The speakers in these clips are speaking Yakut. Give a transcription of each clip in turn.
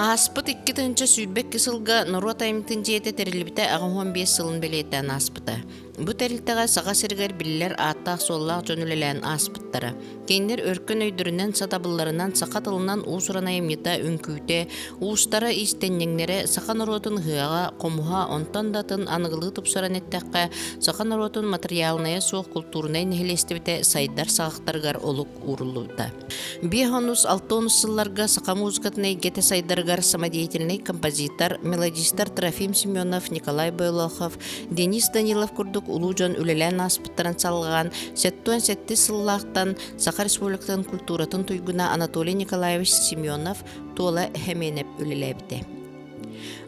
Ааспыт 2022 сылга норуот айымньытын дьиэтэ тэриллибитэ 85 сылын бэлиэтээн ааспыта. Бу тэрилтэҕэ Саха сиригэр биллэр ааттаах-суоллаах дьон үлэлээн ааспыттара. Кинилэр өркөн өйдөрүнэн, сатабылларынан саха тылынан уус-уран айымньыта, үҥкүүтэ, уустара, иистэнньэҥнэрэ, саха норуотун ыһыаҕа, хомуһа, онтон да атын аныгылыы тупсаран эттэххэ, саха норуотун матырыйаалынайа суох култуурунай нэһилиэстибэтэ сайдар саҕахтарыгар олук ууруллубута. Биэс онус, алта онус сылларга саха музыкатын эйгэтэ сайдарыгар самодеятельнай композитор, мелодистар Трофим Семенов, Николай Бойлохов, Денис Данилов курдук улуу дьон үлэлээн ааспыттарын салҕаан, 77 сыллаахтан Саха Республикатын культуратын туйгуна Анатолий Николаевич Семенов Туола Хэмиэнэп үлэлээбитэ.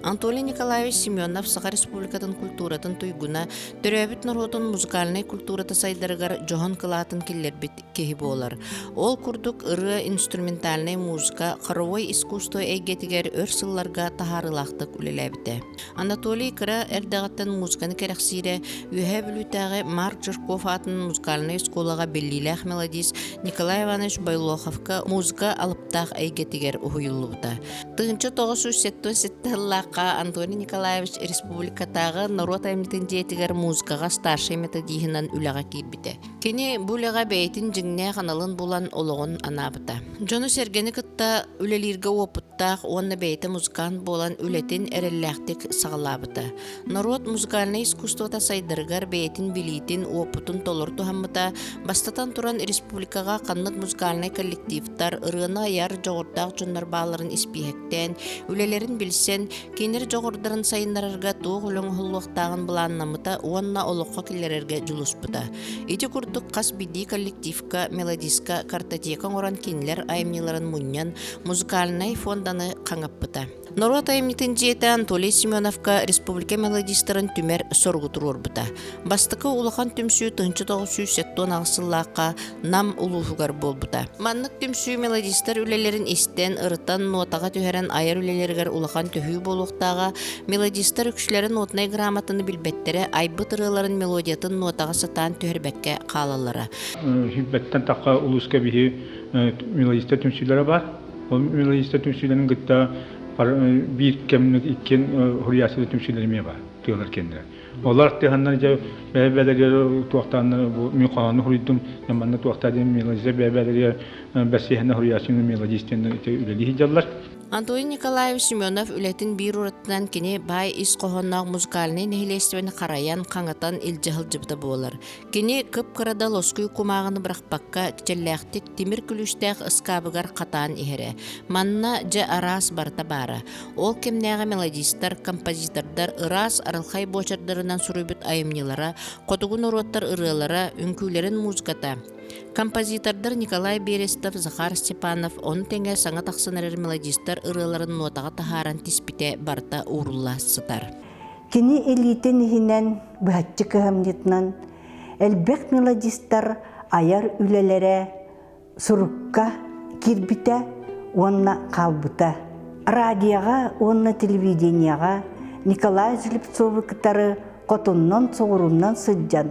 Анатолий Николаевич Семенов Саха Республикатын культуратын туйгуна, төрөөбүт норуотун музыкальнай культурата сайдарыгар дьоһун кылаатын киллэрбит киһи буолар. Ол курдук ырыа инструментальнай музыка хоровой искусство эйгэтигэр өр сылларга таһаарыылаахтык үлэлээбитэ. Анатолий кыра эрдэҕиттэн музыканы кэрэхсиирэ, Үөһээ Бүлүүтээҕи Марк Жирков аатынан музыкальнай оскуолаҕа биллиилээх мелодист Николай Иванович Бойлоховка музыка алыптаах эйгэтигэр уһуйуллубута. 1977 сыллаахха Антоний Николаевич республикатааҕы норуот айымньытын дьиэтигэр музыкаҕа старшай методиһынан үлэҕэ киирбитэ. Кини бу үлэҕэ бэйэтин дьиҥнээх аналын булан олоҕун анаабыта. Дьону-сэргэни кытта үлэлииргэ уопуттаах уонна бэйэтэ музыкант буолан үлэтин эрэллээхтик саҕалаабыта. Норуот музыкальнай искусствота сайдарыгар бэйэтин билиитин, уопутун толору туһаммыта, бастатан туран республикаҕа ханнык музыкальнай коллективтар, ырыаны айар дьоҕурдаах дьоннор баалларын испииһэктээн, үлэлэрин билсэн, Кинилэр дьоҕурдарын сайыннарарга туох үлэ оҥоһуллуохтааҕын былааннаммыта уонна олоххо киллэрэргэ дьулуспута. Ити курдук хас биирдии коллективка, мелодистка картотека оҥорон кинилэр айымньыларын мунньан, музыкальнай фонданы хаҥаппыта. Норуот айымньытын дьиэтэ Анатолий Семеновка республика мелодистарын түмэр соругу туруорбута. Бастакы улахан түмсүү 1978 сыллаахха Нам улууһугар буолбута. Маннык түмсүү мелодистар үлэлэрин истэн, ырытан, нотаҕа түһэрэн айар үлэлэригэр улахан төһүү буолуохтааҕа, мелодистар үксүлэрэ нотнай грамотаны билбэттэрэ, айбыт ырыаларын мелодиятын нотаҕа сатаан түһэрбэккэ хаалаллара. Сүүрбэттэн тахха улууска биһи мелодистар түмсүүлэрэ баар. Ол мелодистар түмсүүлэрин кытта биир кэмник иккиэн хуруйааччылар түмсүүлэрэ эмиэ баар тыалар кэннилэр. Олор тыһаннар дьэ бэйэ-бэйэлэригэр туохтааннар бу мин хоһоону суруйдум, манна туохтаа диэн мелодия бэйэ-бэйэлэригэр бэрсиһэнэ суруйааччыны мелодист диэн ити үлэлии сылдьаллар. Антоний Николаевич Семенов үлэтин биир уратынан кини баай ис хоһоонноох музыкальнай нэһилиэстибэни харайан, хаҥатан илдьэ сылдьыбыта буолар. Кини кып-кыра да лоскуй кумааҕыны бырахпакка, кичэллээхтик тимир күлүүстээх ыскаабыгар хатаан иһэрэ. Манна дьэ араас барыта баара. Ол кэмнээҕи мелодистар, композитордар ыраас арылхай буочардарынан суруйбут айымньылара, хотугу норуоттар ырыалара, үҥкүүлэрин музыката, Композитордар Николай Берестов, Захар Степанов ону тэҥэ саҥа тахсан эрэр мелодистар ырыаларын нуотаҕа таһааран тиспитэ барыта уурулла сытар. Кини илиитин иһинэн быһаччы кыһамньытынан элбэх мелодистар айар үлэлэрэ сурукка киирбитэ уонна хаалбыта. Радиоҕа уонна телевидениеҕа Николай Слепцовы кытары хотуннан-соҕуруунан сылдьан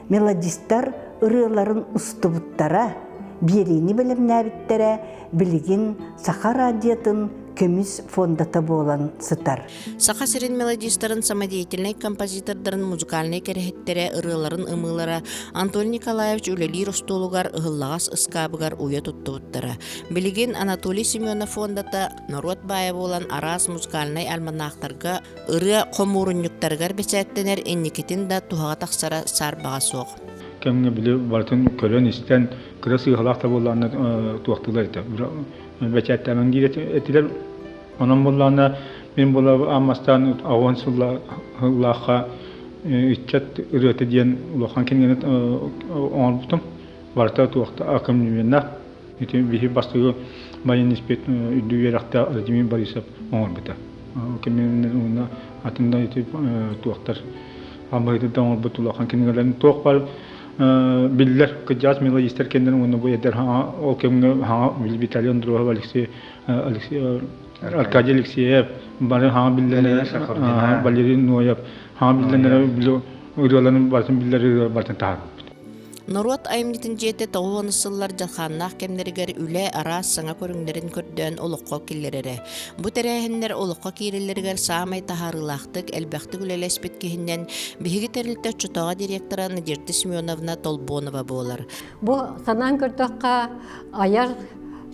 мелодистар ырыаларын устубуттара, биэриини бэлэмнээбиттэрэ билигин Саха радиотын көмүс фондата буолан сытар. Саха сирин мелодистарын самодеятельнай композитордарын музыкальнай кэрэһиттэрэ, ырыаларын ымыылара Антон Николаевич үлэлиир остуолугар ыһыллаҕас ыскаабыгар уйа туттубуттара. Билигин Анатолий Семенов фондата норуот баайа буолан араас музыкальнай альманахтарга ырыа хомуурунньуктарыгар бэчээттэнэр инникитин да туһаҕа тахсара саарбаҕа суох. Кэмҥэ били барытын көрөн-истэн кыра сыыһалаах да буоллаҕына туохтуулар этэ. Бэчээттээмэҥ диир этилэр. Онон буоллаҕына мин була аан бастаан 80 сыллаахха ыччат ырыата диэн улахан кинигэни оҥорбутум. Барыта туохта аккомпанеменнаах. Ити биһи бастакы баяниспит үрдүк үөрэхтээх Владимир Борисов оҥорбута. Кэминэн уонна атын да ити туохтар амбыһыты оҥорбут улахан кинигэлэрин туох бар биллэр кырдьаҕас мелодистар кэннэрин уонна бу эдэр ол кэмҥэ хаҥа Виталий Андросов, Алексей Алексей Аркадий Алексеев бары хаҥа биллэр Валерий Ноев хаҥа биллэннэрэ ырыаларын барытын биллэр ырыалар барытын таһаарбыппыт. Норуот айымньытын дьиэтэ 90 сыллар дьалхааннаах кэмнэригэр үлэ араас саҥа көрүҥнэрин көрдөөн олоххо киллэрэрэ. Бу тэрээһиннэр олоххо киирэллэригэр саамай таһаарыылаахтык, элбэхтик үлэлэспит киһинэн биһиги тэрилтэ оччотооҕу директора Надежда Семеновна Толбонова буолар. Бу санаан көрдөххө, айар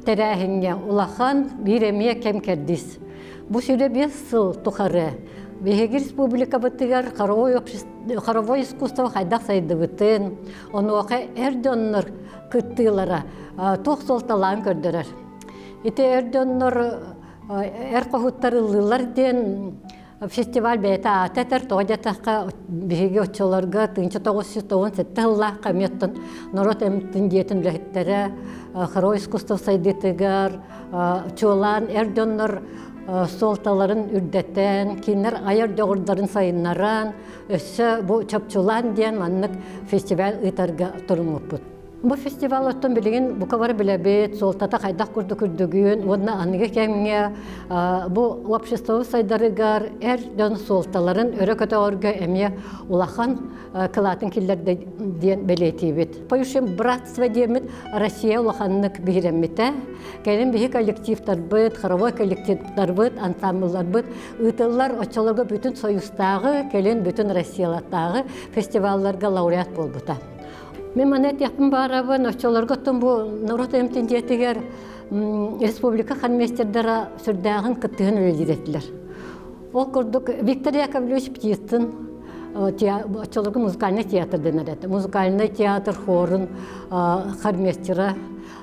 тэрээһиҥҥэ улахан биир эмиэ кэм кэрдиис. Бу сүрэ биэс сыл тухары биһиги республикабытыгар хоровой хоровой искусство хайдах сайдыбытын, онуоха эр дьоннор кыттыылара туох суолталаан көрдөрөр. Ити эр дьоннор эр хоһуттар ыллыылар диэн фестиваль бэйэтэ аата этэр, тоҕо диэтэххэ биһиги оччолорго 1997 сыллаахха эмиэттэн норуот эмтин дьиэтин үлэһиттэрэ хоровой искусство сайдыытыгар чуолаан эр дьоннор суолталарын үрдэтэн, кинилэр айар дьоҕурдарын сайыннаран, өссө бу чопчулаан диэн маннык фестиваль ыытарга туруммуппут. Бу фестиваль оттон билигин бука бары билэбит, суолтата хайдах курдук үрдүгүн уонна аныгы кэмҥэ бу общество сайдарыгар эр дьон суолталарын өрө көтөҕөргө эмиэ улахан кылаатын киллэрдэ диэн бэлиэтиибит. Поющим братство диэммит Россия улаханнык биһирэммитэ. Кэлин биһи коллективтарбыт, хоровой коллективтарбыт, ансамблларбыт ыытыллар оччолорго бүтүн Союзтааҕы, кэлин бүтүн Россиялатааҕы фестивалларга лауреат буолбута. Мин маны этиэхпин баарабын, оччолорго оттон бу норуот эмтин дьиэтигэр республика хормейстердара сүрдээҕин кыттыһан үлэлиир этилэр. Ол курдук Виктор Яковлевич Птицын оччолорго музыкальный театр дэнэр этэ. Музыкальный театр хорун хормейстера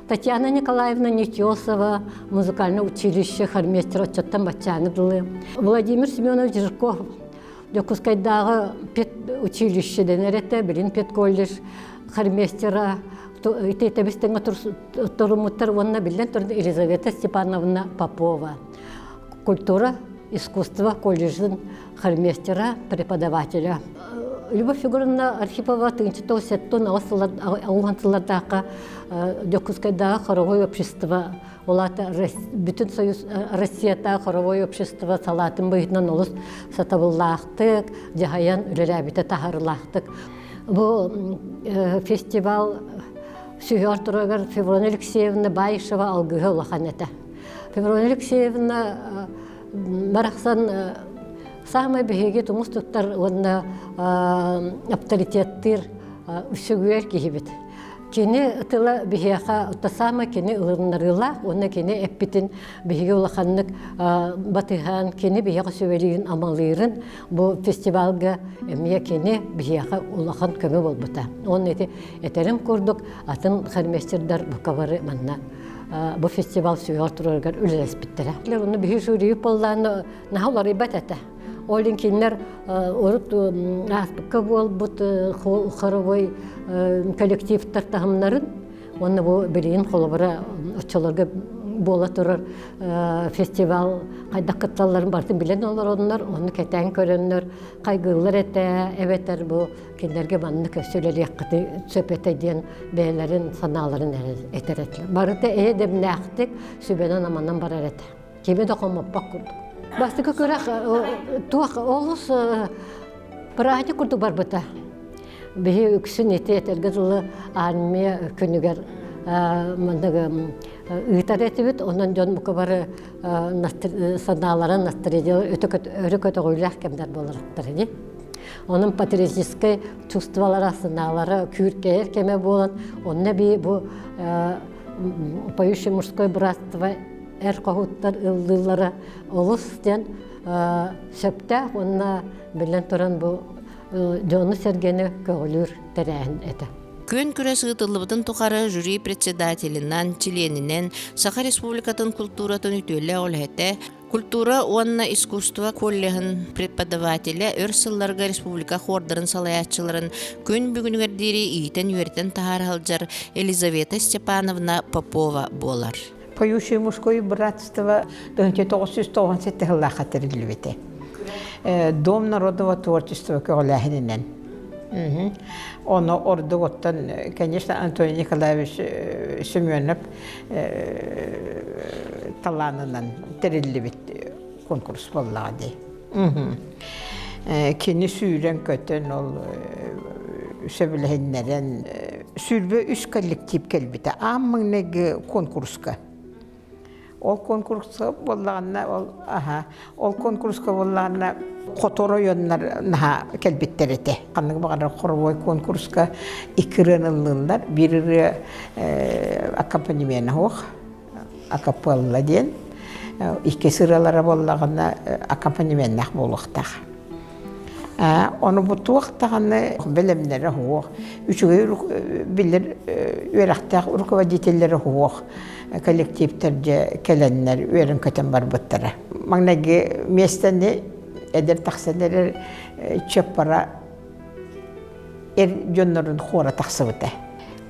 Татьяна Николаевна Нетесова, музыкальное училище хормейстера оччоттон баччааҥы дылы. Владимир Семенович Жирков Дьокуускайдааҕы педучилище дэнэр этэ, билин педколледж хормейстера ити тэбис-тэҥҥэ туруммуттар уонна биллэн туран Елизавета Степановна Попова культура, искусство колледжын хормейстера, преподавателя. Любовь Егоровна Архипова 1978 сыллардаахха Дьокуускайдааҕы хоровой общество улаата бүтүн союз Россиятааҕы хоровой общество салаатын быһыытынан олус сатабыллаахтык дьаһайан үлэлээбитэ таһаарыылаахтык. Бу фестивал сүһүөр турарыгар Феврония Алексеевна Баишева алгыһа улахан этэ. Феврония Алексеевна барахсан саамай биһиги тумус туттар уонна авторитеттыыр үсүгүөр киһибит. Кини тыла биһиэхэ та саамай кини ылыннарыылаах уонна кини эппитин биһиги улаханнык батыһан, кини биһиэхэ сүбэлиирин амалыырын бу фестивалга эмиэ кини биһиэхэ улахан көмө буолбута. Уонна ити этэрим курдук атын хормейстердар бука бары манна бу фестиваль сүһүөр турарыгар үлэлэспиттэрэ. Онно биһи жюри буоллаан наһаа уларыйбат этэ. Ол иһин кинилэр урут ааспыкка буолбут хоровой коллективтар таһымнарын уонна бу билигин холобура оччолорго буола турар фестивал хайдах кытталларын барытын билэн олороннор, ону кэтээн көрөннөр хайгыыллар этэ, эбэтэр бу кинилэргэ маннык өссө үлэлиэххитин сөп этэ диэн бэйэлэрин санааларын этэр этилэр. Барыта эйэ дэмнээхтик сүбэнэн-аманан барар этэ. Кими да хомоппот курдук. Бастакы күрэх туох олус праздник курдук барбыта. Биһи үксүн ити этэргэ дылы армия күнүгэр маннык ыытар этибит. Онон дьон бука бары санааларын настроение өрө көтөҕүүлээх кэмнэр буоларыттар ини. Онон патриотическай чувстволара, санаалара күүркэйэр кэмэ буолан, онно би бу поющее мужское братство эр хоһуттар ыллыыллара олус диэн сөптөөх уонна биллэн туран бу дьону-сэргэни көҕүлүүр тэрээһин этэ. Күөн күрэс ыытыллыбытын тухары жюри председателинэн, чилиэнинэн Саха Республикатын култууратын үтүөлээх үлэһитэ, Культура уонна искусство коллеһын преподавателэ өр сылларга республика хордарын салайааччыларын күн бүгүнүгэр диэри иитэн-үөрэтэн таһаара сылдьар Елизавета Степановна Попова буолар. Поющее мужское братство 1997 сыллаахха тэриллибитэ. Дом народного творчества көҕүлээһининэн. Ону ордук оттон, конечно, Антоний Николаевич Семенов талаанынан тэриллибит конкурс буоллаҕа дии. Кини сүүрэн-көтөн ол сөбүлэһиннэрэн. 23 коллектив кэлбитэ аан маҥнайгы конкурска. Ол конкурска буоллаҕына ол аха ол конкурска буоллаҕына хоту оройуоннар наһаа кэлбиттэр этэ. Ханнык баҕарар хоровой конкурска икки ырыаны ыллыыллар. Биир ырыа аккомпанемент суох акапелла диэн. Иккис ырыалара буоллаҕына аккомпанеменнаах буолуохтаах. Ону бу туох даҕаны бэлэмнэрэ суох, үчүгэй биллэр үөрэхтээх руководителлэрэ суох коллективтэр дьэ кэлэннэр үөрэн-көтөн барбыттара. Маҥнайгы миэстэни эдэр тахсан эрэр Чыппара эр дьоннорун хора тахсыбыта.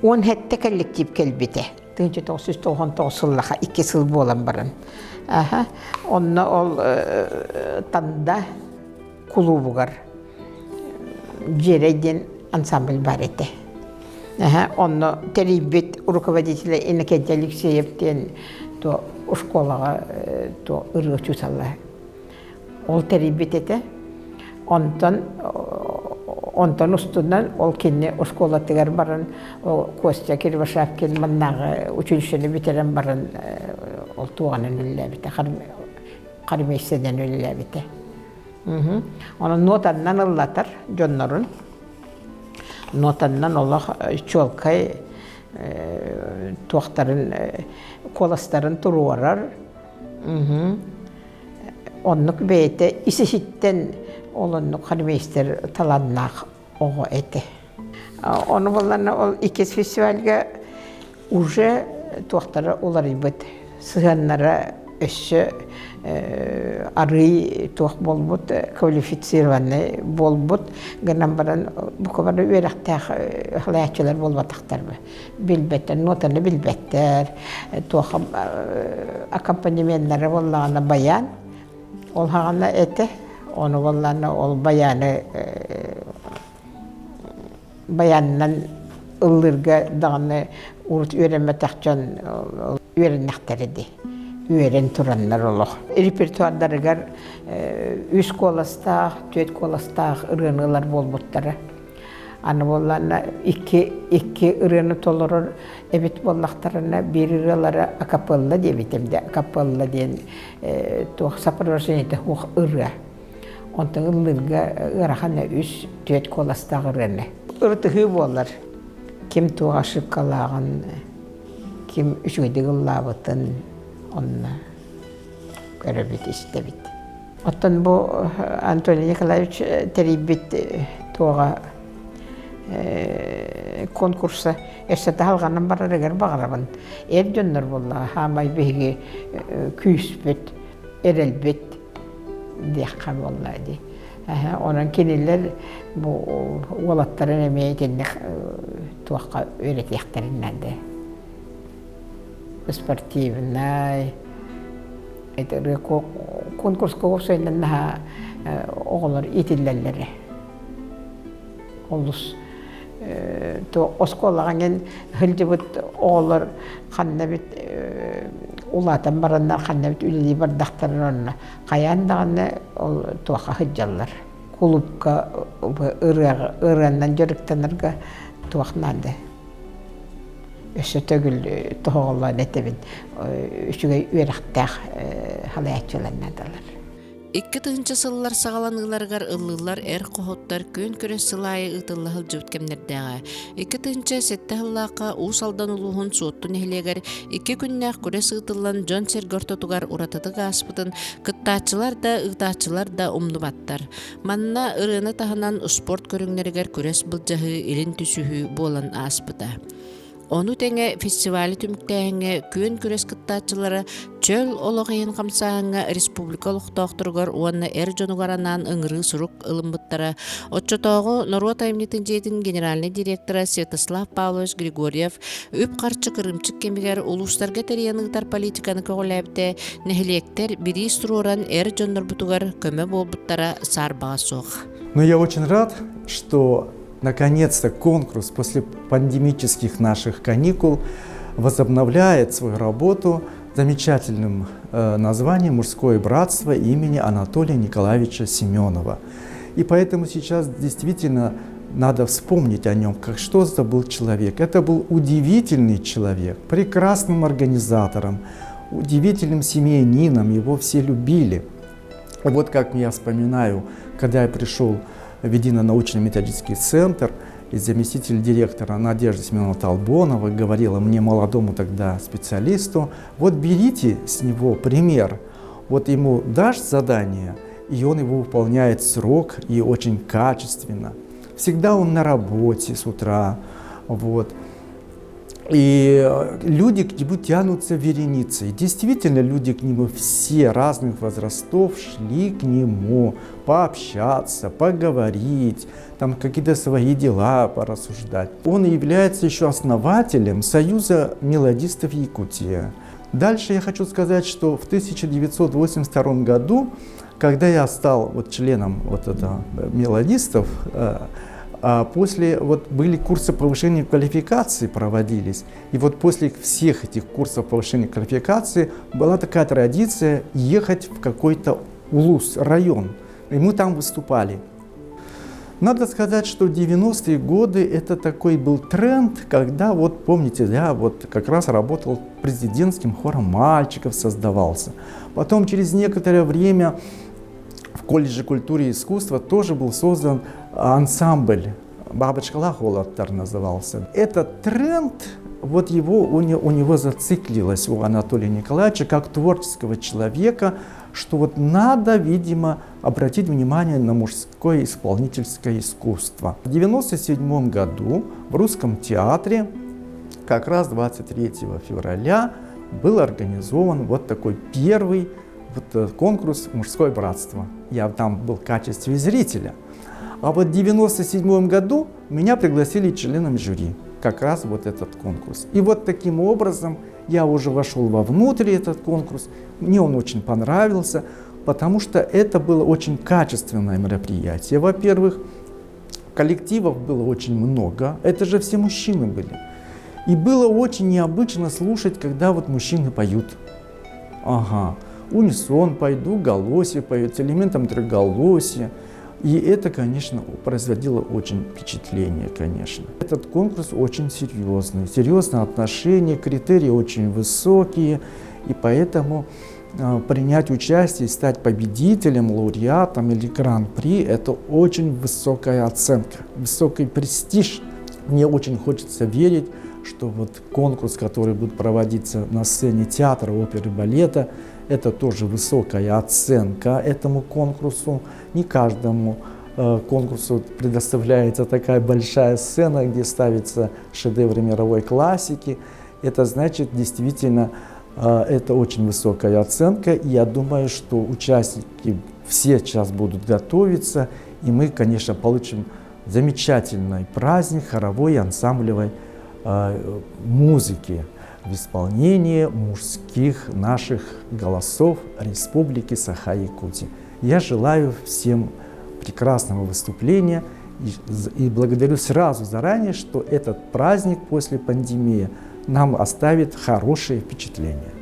17 коллектив кэлбитэ. 1999 сыллаха икки сыл буолан баран. Аха. Онно ол Танда кулуубугар Дьиэрэй диэн ансамбль бар этэ. Онно тэрийбит руководителэ Иннокентий Алексеев диэн то школаҕа то ырыа учуутала. Ол тэрийбит этэ. Онтон онтон устунан ол кини оскуолатыгар баран Костя Кривошапкин маннааҕы училищены бүтэрэн баран ол туоҕанан үлэлээбитэ хормейстеринэн үлэлээбитэ. Онон нотаннан ыллатар дьоннорун. Нотаннан олох чуолкай туохтарын куоластарын туруорар. Оннук бэйэтэ ис-иһиттэн ол оннук хормейстер талааннаах оҕо этэ. Ону буолларна ол иккис фестивальга уже туохтара уларыйбыт, сыһыаннара өссө арыый туох буолбут, квалифицированный буолбут гынан баран бука бары үөрэхтээх халайааччылар буолбатахтар билбэттэр, нотаны билбэттэр, туох аккомпанеменнара буоллаҕына баян ол хаҕана этэ, ону буоллаҕына ол баяны баянынан ыллыырга даҕаны урут үөрэммэтэх дьон үөрэннэхтэрэ дии. Үөрэн тураннар олох. Репертуардарыгар үс куоластаах, түөрт куоластаах ырыаны ылар буолбуттара. Аны буоллаҕына икки, икки ырыаны толорор эбит буоллахтарына биир ырыалара акапелла диэбитим дэ. Акапелла диэн туох сопровождениета суох ырыа. Онтон ыллыырга ыарахан үс, түөрт куоластаах ырыаны. Ырытыһыы буолар. Ким туох ошибкалааҕын, ким үчүгэйдик ыллаабытын онно көрөбүт, истэбит. Оттон бу Анатолий Николаевич тэрийбит туоҕа конкурса өссө таһалҕанан барарыгар баҕарабын. Эр дьоннор буоллаҕа хаамай биһиги күүспүт, эрэлбит диэххэ буолла дии. Онон кинилэр бу уолаттарын эмиэ итинник туохха үөрэтиэхтэрин наада. Спортивнай, это конкурска уопсайынан наһаа оҕолор иитиллэллэрэ. Олус то оскуолаҕа иҥэн сылдьыбыт оҕолор ханна эбит улаатан бараннар ханна эбит үлэлии бардахтарын онно хайаан даҕаны ол туохха сылдьаллар кулуупка ырыаҕа ырыаннан дьарыктанарга туох наада өссө төгүл тоһоҕолоон этэбин үчүгэй үөрэхтээх салайааччылар наадалар 2000 сыллар саҕаланыыларыгар ыллыыллар эр хоһуттар күөн күрэс сыл аайы ыытылла сылдьыбыт кэмнэрдээҕэ. 2007 сыллаахха Уус Алдан улууһун Суотту нэһилиэгэр икки күннээх күрэс ыытыллан дьон-сэргэ ортотугар уратытык ааспытын кыттааччылар да, ыытааччылар да умнубаттар. Манна ырыаны таһынан спорт көрүҥнэригэр күрэс былдьаһыы, илин түсүһүү буолан ааспыта. Ону тэҥэ фестивали түмүктээһиҥҥэ күөн күрэс кыттааччылара чөл олох иһин хамсааһыҥҥа республика олохтоохторугар уонна эр дьонугар анаан ыҥырыы сурук ылыммыттара. Оччотооҕу норуот айымньытын дьиэтин генеральнай директора Святослав Павлович Григорьев үп-харчы кырыымчык кэмигэр улуустарга тэрийэн ыытар политиканы көҕүлээбитэ, нэһилиэктэр бириис туруоран эр дьоннорбутугар көмө буолбуттара саарбаҕа суох. Но я очень рад, что Наконец-то конкурс после пандемических наших каникул возобновляет свою работу замечательным названием «Мужское братство» имени Анатолия Николаевича Семенова. И поэтому сейчас действительно Надо вспомнить о нем, как что это был человек. Это был удивительный человек, прекрасным организатором, удивительным семьянином, его все любили. Вот как я вспоминаю, когда я пришел в Едино-научно-методический центр, и заместитель директора Надежда Семеновна Толбонова говорила мне, молодому тогда специалисту, вот берите с него пример, вот ему дашь задание, и он его выполняет срок и очень качественно. Всегда он на работе с утра, вот. И люди к нему тянутся вереницей. Действительно, люди к нему все разных возрастов шли к нему пообщаться, поговорить, там какие-то свои дела порассуждать. Он является еще основателем Союза мелодистов Якутии. Дальше я хочу сказать, что в 1982 году, когда я стал вот членом вот этого мелодистов, а после вот были курсы повышения квалификации проводились, и вот после всех этих курсов повышения квалификации была такая традиция ехать в какой-то улус, район, и мы там выступали. Надо сказать, что 90-е годы это такой был тренд, когда, вот помните, я вот как раз работал президентским хором мальчиков, создавался. Потом через некоторое время в колледже культуры и искусства тоже был создан ансамбль «Бабочка Лахолаттар» назывался. Этот тренд, вот его, у, не, у него зациклилось, у Анатолия Николаевича, как творческого человека, что вот надо, видимо, обратить внимание на мужское исполнительское искусство. В 1997 году в Русском театре как раз 23 февраля был организован вот такой первый вот э, конкурс «Мужское братство». Я там был в качестве зрителя. А вот в 1997 году меня пригласили членом жюри, как раз вот этот конкурс. И вот таким образом я уже вошел вовнутрь этот конкурс, мне он очень понравился, потому что это было очень качественное мероприятие. Во-первых, коллективов было очень много, это же все мужчины были. И было очень необычно слушать, когда вот мужчины поют. Ага, унисон пойду, голосие поют, с элементом триголосия. И это, конечно, производило очень впечатление, конечно. Этот конкурс очень серьезный, серьезное отношение, критерии очень высокие, и поэтому принять участие и стать победителем, лауреатом или гран-при – это очень высокая оценка, высокий престиж. Мне очень хочется верить, что вот конкурс, который будет проводиться на сцене театра, оперы, балета, это тоже высокая оценка этому конкурсу. Не каждому э, конкурсу предоставляется такая большая сцена, где ставятся шедевры мировой классики. Это значит, действительно, э, это очень высокая оценка. И я думаю, что участники все сейчас будут готовиться, и мы, конечно, получим замечательный праздник хоровой и ансамблевой э, музыки в исполнении мужских наших голосов Республики Саха-Якутия. Я желаю всем прекрасного выступления и, и благодарю сразу заранее, что этот праздник после пандемии нам оставит хорошее впечатление.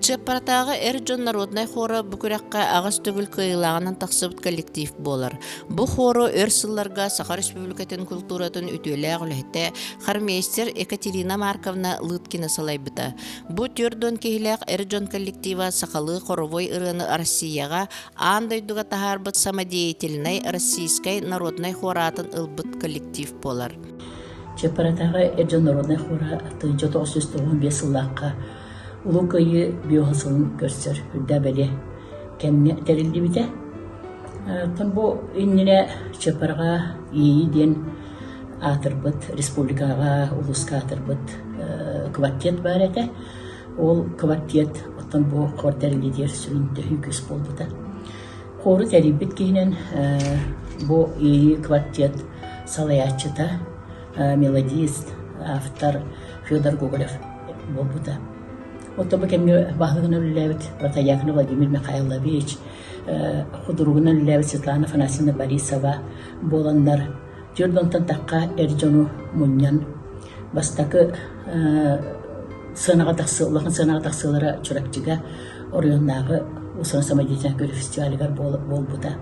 Чыаппаратааҕы эр дьон народнай хора бу күрэххэ аҕыс төгүл кыайыылааҕынан тахсыбыт коллектив буолар. Бу хору өр сылларга Саха Республикатын культуратын үтүөлээх үлэһитэ, хормейстер Екатерина Марковна Лыткина салайбыта. Бу 40 киһилээх эр дьон коллектива сахалыы хоровой ырыаны Россияҕа аан дойдуга таһаарбыт самодеятельнай российскай народнай хораатын ылбыт коллектив буолар. Чыаппаратааҕы эр дьон народнай хора 1995 сыллаахха Улуу Кыайыы биоһа сылын көрсөр үрдэ бэлиэ кэмҥэ тэриллибитэ. Оттон бу иннинэ Чыаппараҕа Иэйии диэн аатырбыт республикаҕа, улууска аатырбыт квартет баар этэ. Ол квартет оттон бу хор тэриллиитигэр сүрүн төһүү күүс буолбута. Хору тэрийбит киһинэн бу Иэйии квартет салайааччыта, мелодист, автор Федор Гоголев буолбута. Оттон бу кэмҥэ баһылыгынан үлэлээбит Протояков Владимир Михайлович, худуругунан үлэлээбит Светлана Афанасьевна Борисова буоланнар түөрт уонтан тахха эр дьону мунньан бастакы сыанаҕа тахсыы улахан сыанаҕа тахсыылара Чурапчыга оройуоннааҕы Уус-уран самодеятельнай көрүү фестивалыгар буолбута.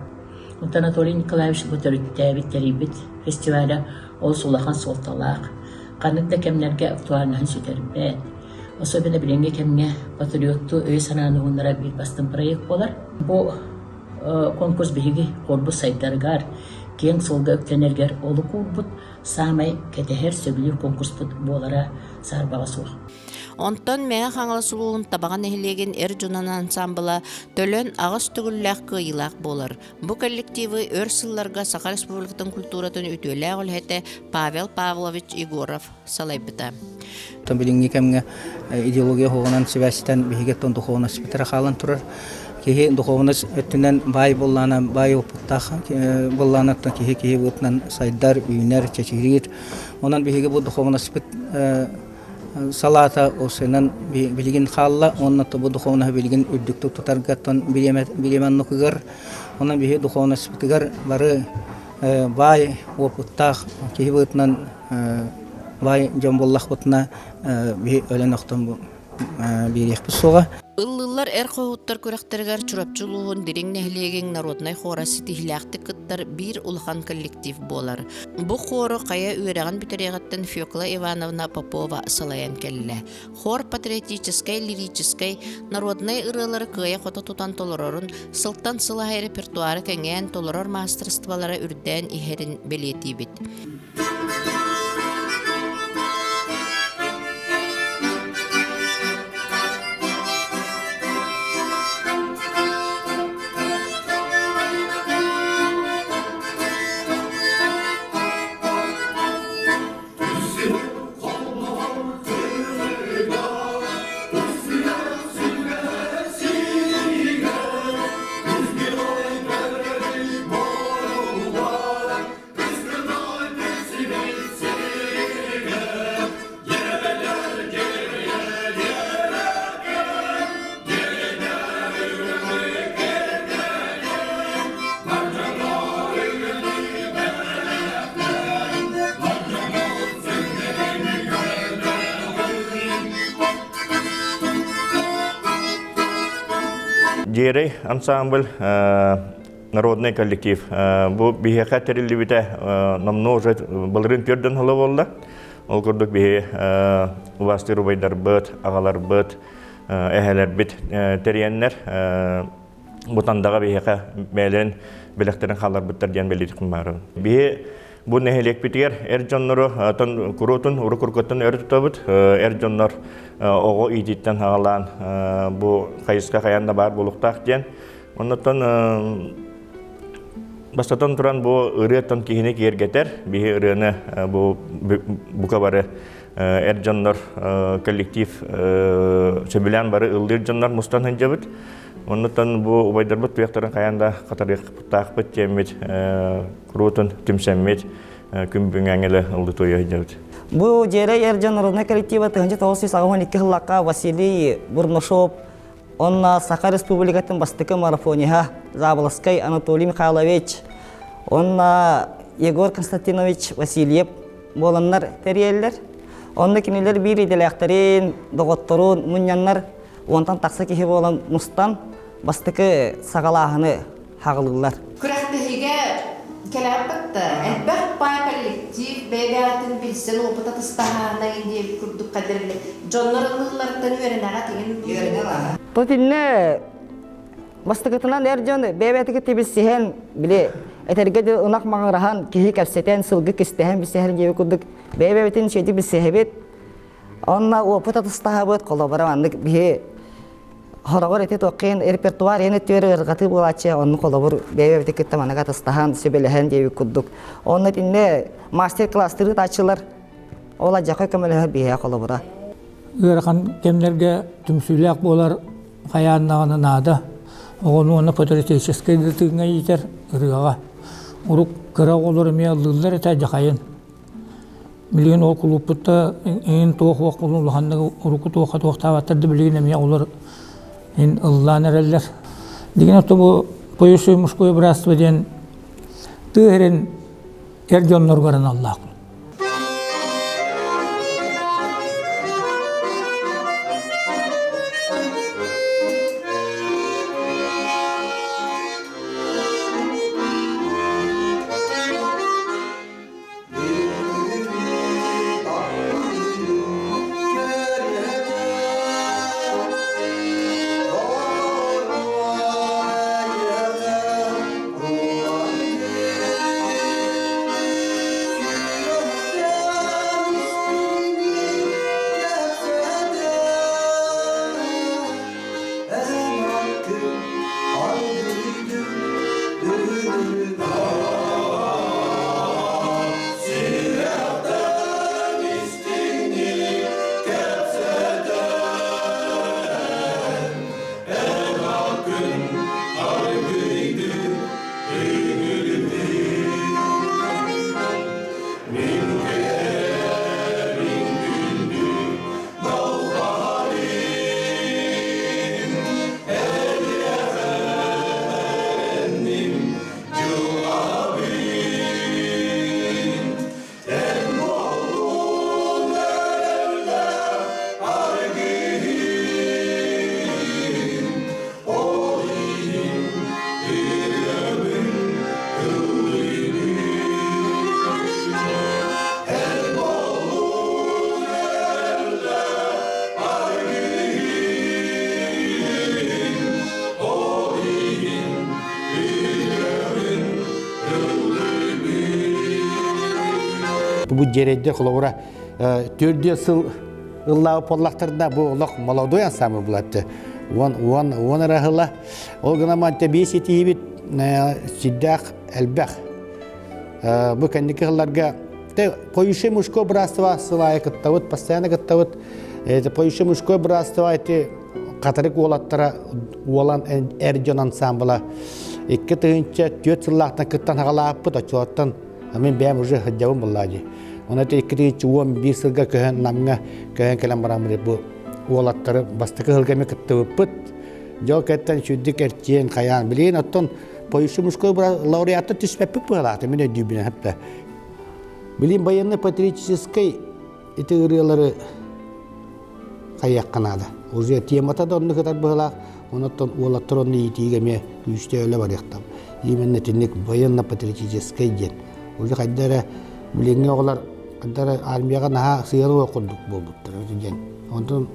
Онтон Анатолий Николаевич бу төрүттээбит, тэрийбит фестиваля олус улахан суолталаах, ханнык да кэмнэргэ актуальноһын сүтэрбэт. Особенно билиҥҥи кэмҥэ патриоттуу өйү-санааны уһуннарар биир бастыҥ проект буолар. Бу конкурс биһиги корпус сайдарыгар, киэҥ суолга үктэнэргэр олук уурбут саамай кэтэһэр, сөбүлүүр конкурспут буолара саарбаҕа суох. Онтон Мэҥэ Хаҥалас улууһун Табаҕа нэһилиэгин эр дьонун ансаамбыла Төлөн аҕыс төгүллээх кыайыылаах буолар. Бу коллективы өр сылларга Саха Республикатын культуратын үтүөлээх үлэһитэ Павел Павлович Егоров салайбыта. Билиҥҥи кэмҥэ идеология оһоҕунан сибээстэн биһиги оттон духовность хаалан турар. Киһи духовность өттүнэн баай буоллаана, баай опыттаах буоллаана оттон киһи киһи быһыытынан сайдар, үүнэр, чэчириир. Онон биһиги бу духовностьпыт салаата осынан билигин хаалла уонна бу духовноһы билигин үрдүктүк тутарга оттон бириэмэ оннукугар онон биһи духовностьпытыгар бары баай уопуттаах киһи быһыытынан баай дьон буоллахпытына биһи өлөн охтон биэриэхпит суоҕа. Ыллыыллар эр хоһууттар күрэхтэригэр Чурапчы улууһун Дириҥ нэһилиэгин народнай хора ситиһиилээхтик кыттар биир улахан коллектив буолар. Бу хору хайа үөрэҕин бүтэриэҕиттэн Фекла Ивановна Попова салайан кэллэ. Хор патриотическай, лирическэй, народнай ырыалары кыайа-хото тутан толорорун, сылтан сыл аайы репертуары кэҥээн толорор маастарыстыбалара үрдээн иһэрин бэлиэтиибит. Дьиэрэй ансамбль народный коллектив. Бу биһиэхэ тэриллибитэ номнуо уже былырыын түөрдөн сыла буолла. Ол курдук биһи убаастыыр убайдарбыт, аҕаларбыт, эһэлэрбит тэрийэннэр бу тандаҕа биһиэхэ бэйэлэрин бэлэхтэрин хаалларбыттар диэн бэлиэтиэхпин баарым. Биһи бу нэһилиэкпитигэр эр дьоннору куруутун урукуркуттан өр тутабыт. Эр дьоннор оҕо иитииттэн саҕалаан бу хайысха хайаан да баар буолуохтаах диэн Оннуттан бастатан туран бу ырыаттан киһини киэргэтэр, биһи ырыаны бу бука бары эр дьоннор коллектив сөбүлээн бары ыллыыр дьоннор мустан сылдьабыт. Оннуттан бу убайдарбыт туйахтарын хайаан да хатарыахтаахпыт диэммит куруутун түмсэммит күн бүгүҥҥэ ыллыы туойа сылдьабыт. Бу Дьиэрэй эр дьон народнай коллектива 1982 сыллаахха Василий Бурнашов Онно Саха Республикатын бастакы марафониһа Заболоцкай Анатолий Михайлович, онно Егор Константинович Васильев буоланнар тэрийэллэр. Онно кинилэр биир идэлээхтэрин, доҕотторун мунньаннар уонтан тахса киһи буолан мустан бастакы саҕалааһыны хаҕылыыллар. Күрэхтэһиигэ кэлээппит да элбэх пай коллектив бэйэ-бэйэтин билсэн опыт атастаһаана диэбит курдук хадерле дьоннор ыллыылларыттан үөрэнэҕэ тигин Тотинне бастакытынан эр дьон бэйэ-бэйэтигэр тибилсиһэн били этэргэ дылы ынах маҥыраһан киһи кэпсэтэн сылгы кистэһэн билсиһэн диэбит курдук бэйэ-бэйэбитин үчүгэйдик билсиһэбит онно опыт атастаһабыт холобура маннык биһи Хороҕор ити туоххин репертуар иһин өттүгэр ыарырҕатыы буолааччы, оннук холобур бэйэ-бэйэбитин кытта маннык атастаһан, сүбэлэһэн диэбит курдук. Онно итиннэ мастер-класстары ыытааччылар ол адьака көмөлөһөр биһиэхэ холобура. Ыарахан кэмнэргэ түмсүүлээх буолар хайаан даҕаны наада. Оҕону уонна патриотическай да тыыҥҥа иитэр ырыаҕа. Урук кыра оҕолор эмиэ ыллыыллар этэ дьахайын. Билигин ол кулууппут да иһин туох уох улаханнык урукку туохха туохтаабаттар да билигин эмиэ олор иһин ыллаан эрэллэр. Дигин ото бу поющее мужское братство диэн тыа сирин эр дьонноругар аналлаах. Бу дьиэрэйдэр холобура төрдүө сыл ыллаабыт буоллахтарына бу олох молодой ансамбль булатты. Уон уон уон эрэ ыла. Ол гынан биэс ситиһиибит сирдээх элбэх. Бу кэнники сылларга Поющее мужское братство сыл аайы кыттабыт, постоянно кыттабыт. Поющее мужское братство эти хатырык уолаттара уолан эр дьон ансамбла 2004 сыллаахтан кыттан хагалааппыт оччолортон мин бэйэм уже сылдьабын буллаа дии. Оны 2011 сылга көһөн Намҥа көһөн кэлэн бараммыт бу уолаттары бастакы сылга эмиэ кыттыбыппыт. Дьол кэттэн сүрдүк эрчийэн хайаан билигин оттон Поющий мужской лауреаттар түспэппит быһалаата мин өйдүүбүнэн хатта. Билин военно-патриотическай ити ырыалары хайыахха наада. Уже темата да оннук ытар быһалаах, онон уолаттар онно иитиигэ эмиэ күүстээх үлэ барыахтаах. Именно итинник военно-патриотическай диэн. Уже хайда эрэ билиҥҥи оҕолор хайда эрэ армияҕа наһаа сыһыан курдук буолбуттар диэн. Онтон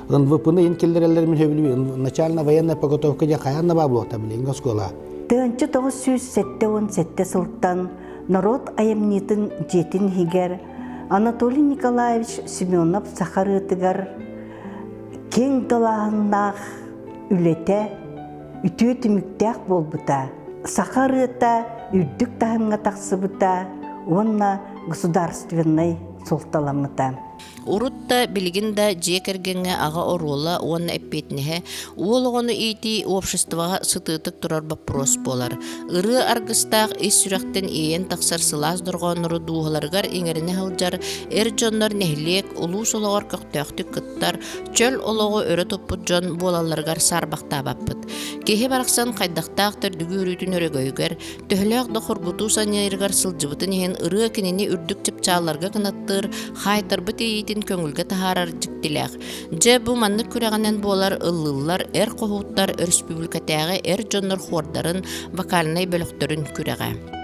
НВП-ны ин киллэрэллэр мин сөбүлүүбүн. Начальная военная подготовка диэн хайаан да баар буолуохтаах билиҥҥи оскуолаҕа. 1977 сылтан норуот айымньытын дьиэтин иһигэр Анатолий Николаевич Семенов саха ырыатыгар киэҥ далааһыннаах үлэтэ үтүө түмүктээх буолбута. Саха ырыата үрдүк таһымҥа тахсыбыта уонна государственнай суолталаммыта. Урут да, билигин да дьиэ кэргэҥҥэ аҕа оруола уонна эппиэтинэһэ уол оҕону иитии обществоҕа сытыытык турар боппуруос буолар. Ырыа аргыстаах ис сүрэхтэн иэйэн тахсар сылаас дорҕооннору дууһаларыгар иҥэринэ сылдьар эр дьоннор нэһилиэк, улуус олоҕор көхтөөхтүк кыттар, чөл олоҕу өрө туппут дьон буолалларыгар саарбахтаабаппыт. Киһи барахсан хайдахтаах төрдүгү өрүүтүн өрөгөйүгэр, Төһөлөөх да хоргутуу санньыарыгар сылдьыбытын иһин ырыа кинини үрдүк чыпчаалларга кынаттыыр, хаайтарбыт иэйиитин көҥүлгэ таһаарар дьиктилээх. Дьэ, бу маннык күрэҕинэн буолар ыллыыллар эр хоһууттар өрөспүүбүлүкэтээҕи эр дьоннор хуордарын вокальнай бөлөхтөрүн күрэҕэ.